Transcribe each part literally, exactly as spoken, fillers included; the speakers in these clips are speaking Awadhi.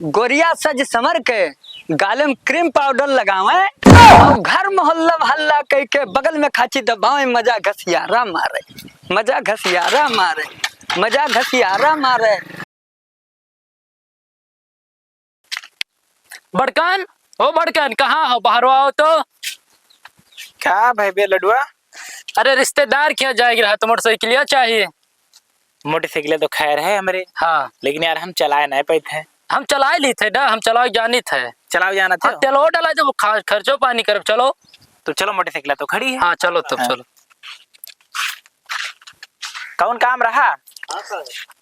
गोरिया सज संवर के, गाले में cream powder लगावे, और घर मोहल्ला हल्ला कई के बगल में खाची दबावे, मजा घसियारा मारे, मजा घसियारा मारे, मजा घसियारा मारे। बड़कन, ओ बड़कन, कहाँ हो? बाहर आओ तो। का भाई बे लडुआ? अरे, रिश्तेदार के यहाँ जाए रहा तो मोटरसाइकिलिया चाहिए। मोटरसाइकिल तो खैर है हमरे, हाँ। लेकिन यार, हम चलाए नहीं पाइत है। हम चलाए ली थे ना, हम चलाए जानी थे। चलाओ जाना थे? हाँ, तेलो डाला जब खा-, खर्चो पानी करब, चलो। तो चलो, मोटरसाइकिल तो खड़ी है। हाँ, चलो तब, हाँ। चलो। कौन काम रहा?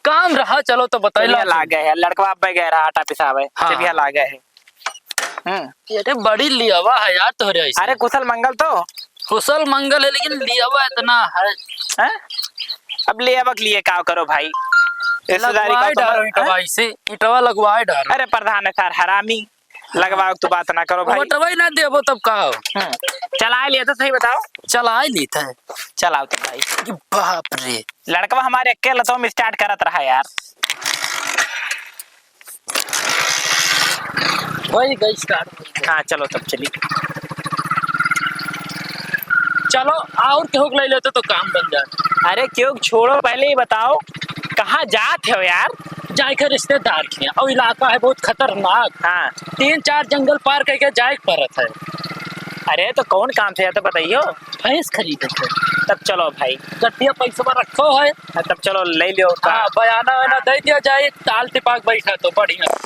काम रहा, चलो तो बताइए। चलिया लागे है, लड़कवा अब गए रहा आटा पिसावे। हाँ। चलिया लागे है। हम्म। अरे बड़ी लियावा है यार तोहरे ऐसे। अरे कुशल मंगल तो। कुशल मंगल है लेकिन लियावा इतना है। हैं? अब लियावा के लिए का करो भाई? रिश्तेदारी का लगवाए तो डारो मत-, इटवा हैं? इसे, इटवा लगवाए डारो। अरे प्रधान है सार हरामी, लगवाओ तो बात ना करो भाई। बटवा ही ना देबो तब का हो? हम्म। चलाए लिए तो सही बताओ। चलाए ली थे। चलाओ तो भाई। कि बाप रे। लड़कवा हमारे अकेला तो हम start करत रहा यार। वही गई start। हाँ, चलो तब चली। चलो, और केहू के ले लेते तो काम बन जाए। अरे क्यों, छोड़ो, पहले ही बताओ, कहाँ जात हो यार? जाए के रिश्तेदार के, और इलाका है बहुत खतरनाक। हाँ। तीन चार जंगल पार करके जाए के पड़त है। अरे तो कौन काम से जाते बताइयो? भैंस खरीदे थे। तब चलो भाई। गड्डिया पैसा रखो है। हाँ, तब चलो, ले लियो उसका। हाँ, बयाना वयाना दे दिया जाए, ताल तिपाक बैठा तो बढ़िया।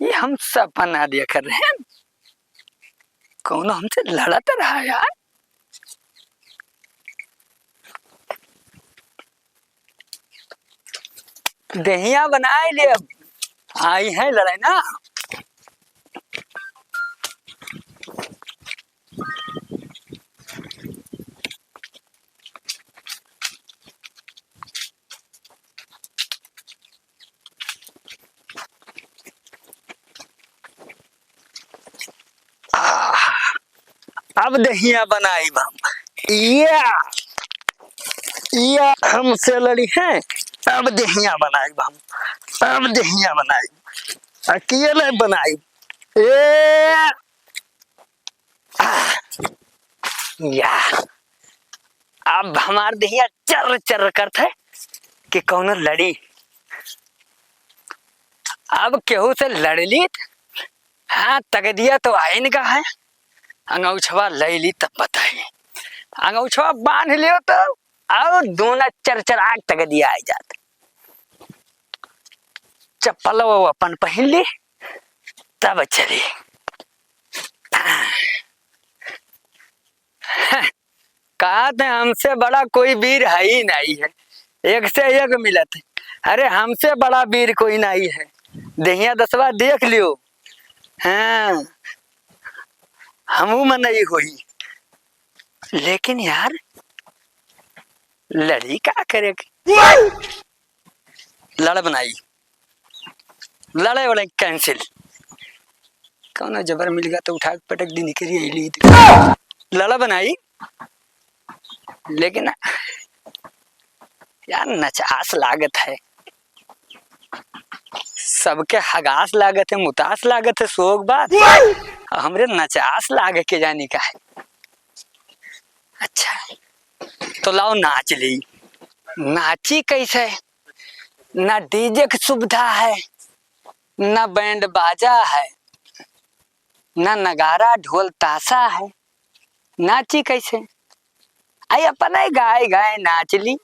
ये हम सपना देख रहे हैं, कौनो हमसे लड़त रहा यार। देहिया बनाए ले, अब आई है लड़ाई ना। आह, अब दहिया बनाइब हम। या, या हमसे लड़ी है, अब दहिया बनाइब हम, अब दहिया बनाइब, अकेले बनाइब। ए, आह, या, अब हमार दहिया चर्र चर्र करत है कि कौनो लड़ी। अब केहू से लड़ ली, हाँ, तगदिया तो आइन का है, अंगौछवा ले ली तब बताई। अंगौछवा बांध लियो तो अब दोनों चरचरा के तगदिया आ जात। चप्पल वो अपन पहन ली, तब चली। कहत है, "हमसे बड़ा कोई वीर है ही नहीं है, एक से एक मिलत है।" अरे, हमसे बड़ा वीर कोई नहीं है। देहिया दसवा देख लियो। हाँ, हमू मनई होई, लेकिन यार, लड़ी का करे के? लड़ब नाई, लड़े वाले cancel। कौनो जबर मिल गया तो उठा के पटक दी, निकरी अइली। लड़ब नाई, लेकिन यार नचास लागत है, सबके हगास लागत है, मुतास लागत है, सोग बात, और हमरे नचास लागे के जानी का है। अच्छा, तो लाओ नाच ली। नाची कैसे? ना DJ की सुविधा है, ना बैंड बाजा है, ना नगारा ढोल ताशा है, नाची कैसे? आई अपने गाए गाए नाच ली,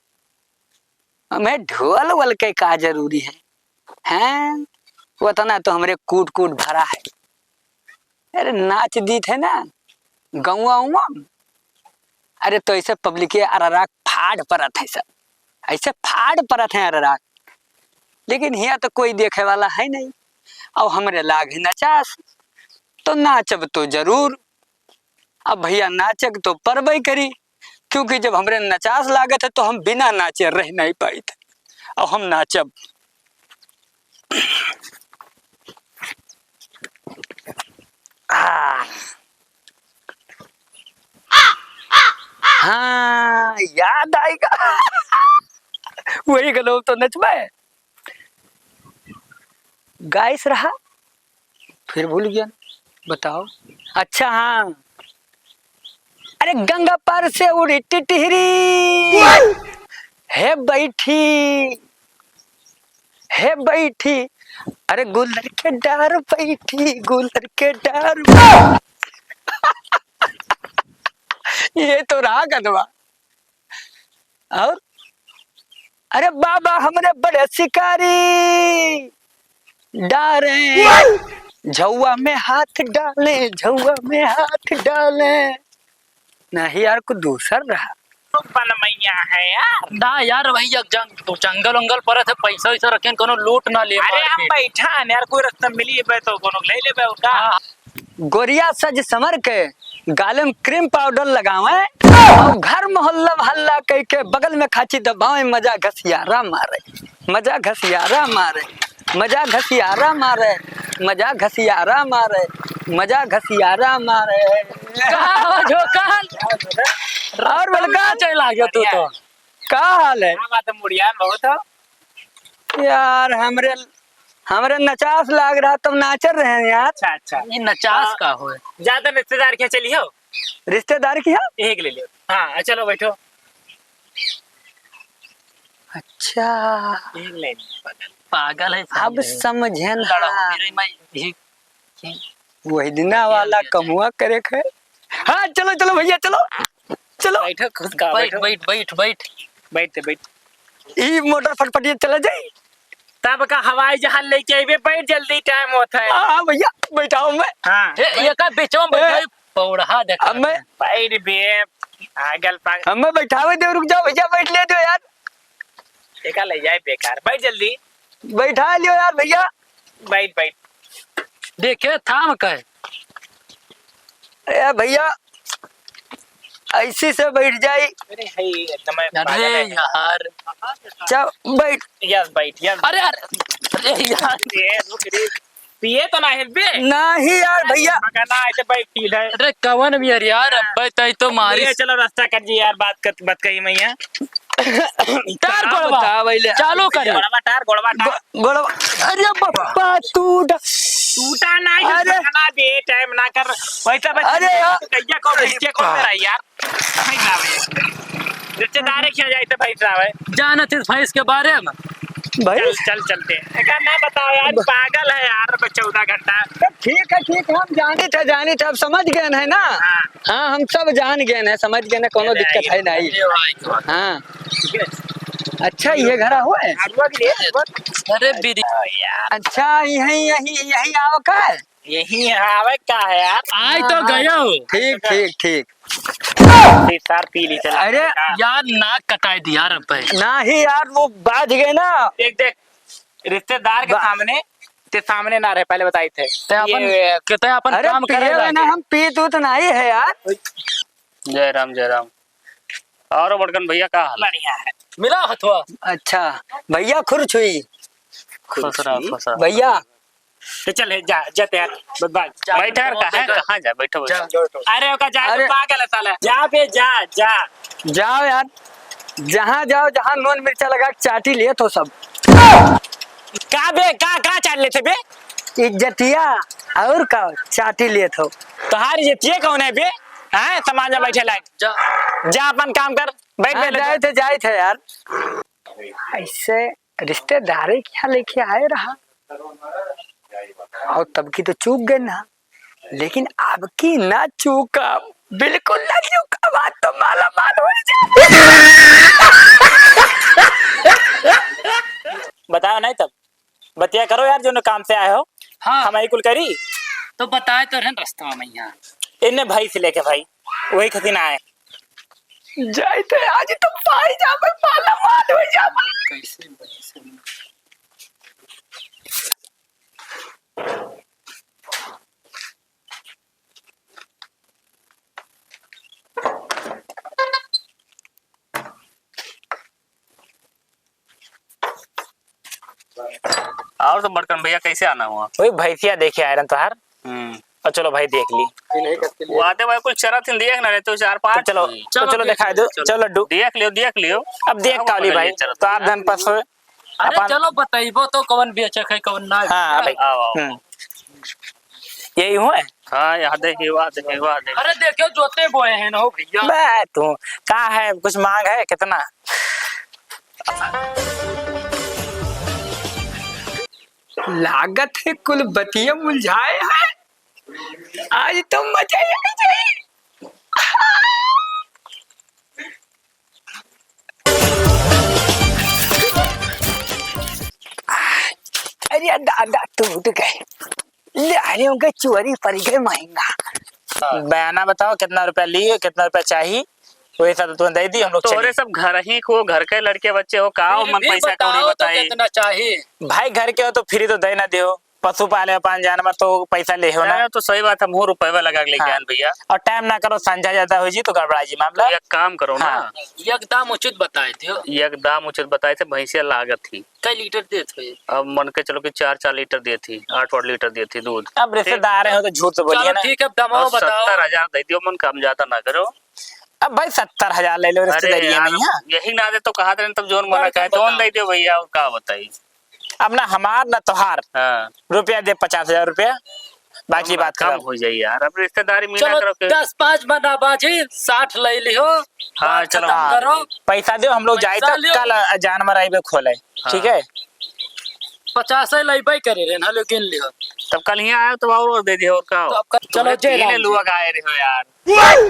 हमें ढोल वोल के का जरूरी है? हैं, वतना तो हमरे कूट कूट भरा है। अरे नाच दीत है ना गौवा उवा, अरे तो ऐसे पब्लिक अरराक फाड़ परत है सब, ऐसे फाड़ परत है अरराक। लेकिन हियाँ तो कोई देखे वाला है नहीं। और हमरे लाग है नचास, तो नाचब तो जरूर। अब भैया नाचे के तो परबे करी, क्योंकि जब हमरे नचास लागत है तो हम बिना नाचे रह नहीं पाइत। अब हम नाचब। आ। हाँ, याद आएगा। वही गलो तो नचबे। गाइस रहा, फिर भूल गया। बताओ। अच्छा, हाँ। अरे गंगा पार से उड़ी टिटहरी, हे बैठी, हे बैठी, अरे गुलर के डार बैठी, गुलर के डार। ये तो रहा गनवा। और अरे बाबा हमरे बड़े शिकारी, डारे झौवा में हाथ डाले, झौवा में हाथ डाले। नहीं यार, कुछ दूसर रहा। बनमैया है यार। ना यार, वही जब जंग-, जंगल उंगल परत है, पैसा वैसा रखेन, कोनो लूट ना ले अरे हम मारपीट। बैठा है यार, कोई रास्ता मिली है तो कोनो ले लेबे और का। हाँ। गोरिया सज संवर के गाले में क्रीम पाउडर लगावे और घर मोहल्ला हल्ला कह के बगल में खाची दबावे, मजा घसियारा मारे, मजा घसियारा मारे, मजा घसियारा मारे, मजा घसियारा मारे, मजा घसियारा मारे। का हो झोकन? और बड़का? चल आ गया तू तो। का हाल है? क्या बात है, मुड़िया बहुत हो। यार, हमरे, हमरे नचास लाग रहा, तब नाचर रहे हैं यार। अच्छा, अच्छा। ये नचास आ, का होए? ज्यादा रिश्तेदार के चलियो। रिश्तेदार की हो? एक ले लियो। हाँ, चलो बैठो। अच्छा। एक ले लियो, पागल। पागल है, अब समझे। समझे ना। लड़ाऊ मेरे माई, ये, ये वही दिना वाला कमुआ करे खे। हाँ, चलो, चलो भैया, चलो, चलो। बैठो, खुद का बैठ, बैठो। बैठ, बैठ, बैठ। बैठ, बैठ। ई मोटर फटफटिया चला जाई। तब का हवाई जहाज लेके अइबे, बैठ जल्दी, टाइम होत है। हाँ, हाँ, भैया, बैठाओ मैं। हाँ। ए, ये का बीचवा में ए, बैठाई, पौड़हा देखा अब मैं था। बैठ बे, पागल, पागल। हमें बैठावे दे, रुक जाओ भैया, बैठ ले दो यार। एका ले जाए बेकार, बैठ जल्दी। बैठा लियो यार भैया। बैठ, बैठ। देखे थाम कहे। ए भैया, ऐसी से बैठ जाई। अरे है, एकदम अरे पागल है। यार। चल, बैठ। यस, बैठ, यस। अरे, अरे, अरे यार। ए, रुक रे। पिए तो ना है बे। नहीं यार भैया। मगना ऐसे बैठ है। अरे कवन बियर यार, अब्बे तई तो मारी। ये चलो रास्ता कट जी यार, बात कर, बात कही मैया। टार का गोड़वा। बता भैया। चालू करे। गोड़वा टार, गोड़वा टार। गो-, गोड़वा। अरे बप्पा टूटा। टूटा ना है, अरे। मगना बे, टाइम ना कर। वैसा बस अरे यार। कहिया को, कहिया को मेरा यार। भाई ना भाई। रिश्तेदार है क्या जाए तो भाई साहब है। जानत इस भैंस के बारे में? भाई? चल, चल, चलते हैं। एका ना बताओ यार, ब- पागल है यार, बस चौदह घंटा। तो ठीक है, ठीक है, हम जानी थे, जानी थे, अब समझ गए हैं ना? हाँ। हाँ, हम सब जान गए हैं, समझ गए हैं, कोनो अरे दिक्कत है नहीं। अरे भाई, हाँ। ठीक है। अच्छा, ये घर हो है? अरुआ के लिए, अरुआ। अरे बीड़ी। ओ यार। अच्छा, यहीं, यहीं, यहीं आओ का है? यहीं आवे का है यार? आई तो हाँ, गयो। ठीक, ठीक, ठीक। तीस साल पी ली चला। अरे यार, नाक कटाई दिया यार अब भाई। नाही यार, वो बाज गए ना। देख, देख, रिश्तेदार के बा- सामने, ते सामने ना रहे, पहले बताई थे। ते अपन, ये के ते अपन अरे काम करे पिए ना, जाके। हम पीत उत नहीं है यार। जय राम, जय राम। और बड़कन भैया का हाल? बढ़िया है। मिला हथवा। अच्छा, भैया खुरछुई। खुश रहो, खुश रहो। भैया। तो चल, जा, जाते यार, बस, बस। जा, बैठा जा, कहाँ है, जा। कहाँ जा, बैठो, बैठो। जा। अरे, ओका जा, अरे। तू पागल है साला। जा बे, जा, जा। जाओ यार, जहाँ जाओ, जहाँ नून मिर्चा लगा के चाटी लिए तो सब। का बे, का, का चाट लेते बे? इज्जतिया, और का, चाटी लिए तो। तोहार इज्जतिया कौन है बे? हैं, समाज में बैठे लायक। जा। जा, अपन काम कर, बैठ, हाँ, बैठ, जाए बैठ। थे, जाए थे यार। ऐसे रिश्तेदारे के यहाँ लेके आए रहा, और तब की तो चूक गए ना, लेकिन अब की ना चूका, बिल्कुल ना चूका, बात तो माला माल हो जाए। बताओ नहीं तब। बतिया करो यार, जो काम से आए हो। हाँ। हम आई कुल करी। तो बताए तो रहन रास्ता में यहाँ। इन्ने भाई से लेके भाई, वही खतिन आए। जाए तो आज तो पाई जाबे, माला माल हो जाबे। कैसे, कैसे? और सब बड़कन भैया कैसे आना हुआ? वही भैंसिया देखे आए रहन तोहार। हम्म। और चलो भाई देख ली। वादे भाई कुछ चरत ही देख ना रहे तो चार पाँच तो चलो, हुई। तो चलो चलो देख दिखाई लो, दो, चलो। चलो लड्डू। देख लियो, देख लियो। अब देख आओ काली बोले भाई, ये चरत तो आप ही। धन पास हो। अरे अपन चलो, बतइबो तो कवन बेचक है, कवन ना। हाँ, भाई। आओ, आओ। हम्म। यही हुए? हाँ, यहाँ देखिए, वहाँ देखिए, वहाँ देखिए। अरे देखियो, जोते बोए हैं ना हो भैया। बे, तू का है, कुछ मांग है, कितना? लागत है कुल बतिया मुलझाए हैं। आज तो मजा ही आ जाए। अरे दादा, टूट गए। ले, अरे उनके चोरी पड़ गए महंगा। हाँ। बयाना बताओ, कितना रुपया लिए, कितना रुपया चाहिए, वही सब तुम दे दी, हम लोग तोहरे चलिए। सब घर ही को, घर के लड़के बच्चे हो, का हो, फिर मन भी पैसा कौड़ी बताओ तो बताई। कितना चाहिए? भाई, घर के हो तो फ्री तो दे ना दियो। पशु पाले अपन जानवर तो पैसा ले हो ना। अरे, तो सही बात है, मुँह रुपये लगा के लेके हाँ। आन भैया। और टाइम ना करो, संझा ज्यादा हो जी तो गड़बड़ा जी मामला। तो एक काम करो ना। हाँ। एक दाम उचित बताए थे। एक दाम उचित बताए थे, भैंसिया लागत थी। कई लीटर देत हो? अब मन के चलो कि चार, चार लीटर देत थी, आठ, आठ लीटर देत थी दूध। अब रिश्तेदार हैं तो झूठ तो बोलिए चलो ना। ठीक है, अब दाम और बताओ। सत्तर हजार दे दियो, मन कम ज्यादा ना करो। अब भाई सत्तर हजार ले लो, अरे रिश्तेदारी है यार, नहीं है। यही ना दे तो कहा दे, तब जोन मना कहे, जोन दे दियो भैया, और का बताई। अब ना हमार ना तोहार। हाँ। रुपया दे पचास हजार रुपया, बाकी कम, बात कम खत्म। हो जाई यार, अब रिश्तेदारी में ना चलो, करो के। दस पाँच मना बाजी, साठ ले लिहो। हाँ, बात चलो। खत्म करो। पैसा दो, हम लोग जाए पैसा तो लियो। कल जानवर आइबे खोले, हाँ। ठीक है? पचास ही लेबे करे रे, ना लो, गिन लिहो। तब कल यहाँ आयो तो और, और दे दियो, और का हो? तो अब कल, चलो, तोहरे जय तीन राम जी। लोग आए रहे हो यार।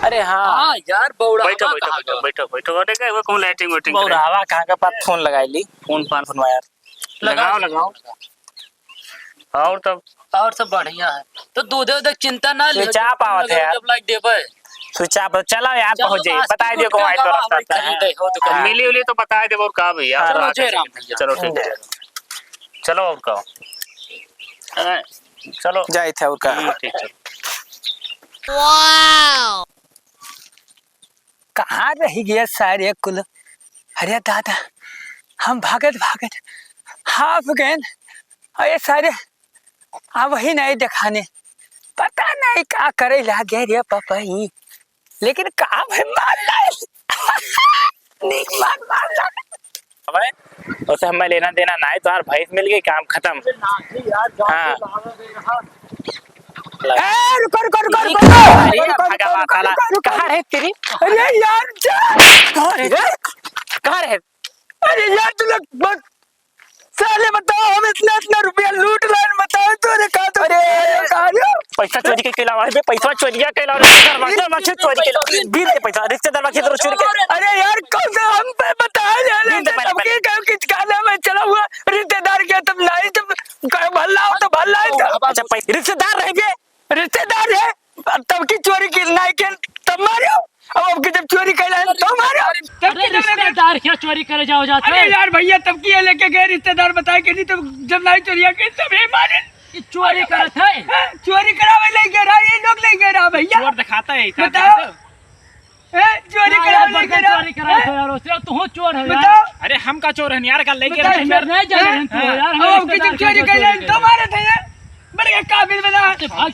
अरे हाँ। हाँ यार, बौड़ावा बैठो, बैठो, कहाँ बैठो, गवा? बैठो, बैठो, अरे का, वो कौन लाइटिंग वाइटिंग करे? बौड़ावा कहाँ के पास फोन लगाई ली? फोन पान। फोन वायर। लगाओ, लगाओ, लगाओ। लगाओ। और तब? और सब बढ़िया है। तो दूधे उधे के चिंता ना लियो, स्विच ऑफ आवत है यार। जब लाइट देबे। स्विच ऑफ, चलो यार, चलो, पहुँच जाइए। आज बता दियो, कौन आइल तो रास्ता है। खरीदे हो दुकान। हाँ। मिली उली तो बता देबो, और का भैया? हाँ, चलो, रात जय है। राम भैया। चलो, ठीक है। चलो, और का? अरे, चलो। जाए थे, और का? हम्म, ठीक, चलो। कहाँ रहि गया सारे कुल? अरे दादा, हम भागत भागत हाफ गएन। अरे सारे, अब ही नहीं देखाने, पता नहीं का करे लागे रे पपई, लेकिन का भाई मार लाए। नीक मार, मार लाए। अबे, उसे हमें लेना देना ना है, तोहार भैंस मिल गई, काम खत्म। हाँ। ए, रुको, रुको, रुको, रुको, रुको, अरे, रुको, भगावा रुको, साला। रुको, रुको। कहाँ रहे तेरी? अरे यार, जा। कहाँ रहे? ए? कहाँ रहे? अरे यार, तू लोग बस, साले बताओ, हम इतना, इतना रुपया लूट लाए, बताओ तो रे, कहाँ तो अरे, कहाँ रे? पैसा चोरी के कैला वाले, पैसा चोरिया कैला वाले, रिश्तेदार बाकी, बाकी चोरी के, बीन के पैसा, रिश्तेदार बाकी तो चोरी के। अरे यार, कौन सा हम पे बताया जा रहा है? बीन के पैसा, तब के कहूँ कि काला में चला हुआ रिश्तेदार के, तब नहीं, तब कहे भल्ला हो तो भल्ला है तो। अच्छा, पै-, रिश्तेदार रह गए। रिश्तेदार है, अब तब की चोरी की नहीं के तब मारो, अब, अब की जब चोरी कैला है, तो मारो। तब अरे की जब रिश्तेदार क्या चोरी करे जाओ जाते? अरे यार भैया, तब की ये लेके गए रिश्तेदार, बताए कि नहीं, तब जब नहीं चोरिया के तब ये मारे। ये चोरी करत है। हाँ, चोरी करावे ले गए रहा, ये लोग ले गए रहा भैया। चोर दिखाता है, बताओ। ए, चोरी ना यार, करावे ले गए बर्तन रहा। चोरी कराए हैं? तो यार, उससे तू चोर है यार। बताओ। अरे हम का चोर है यार, का लेके बताओ, रहे चोर हैं? नहीं जाने हैं तू हैं? यार, हम अब हम रिश्तेदार किचन चोरी के कर ले, चोर तो मारे थे। बड़े काबिल बना। अरे भाग।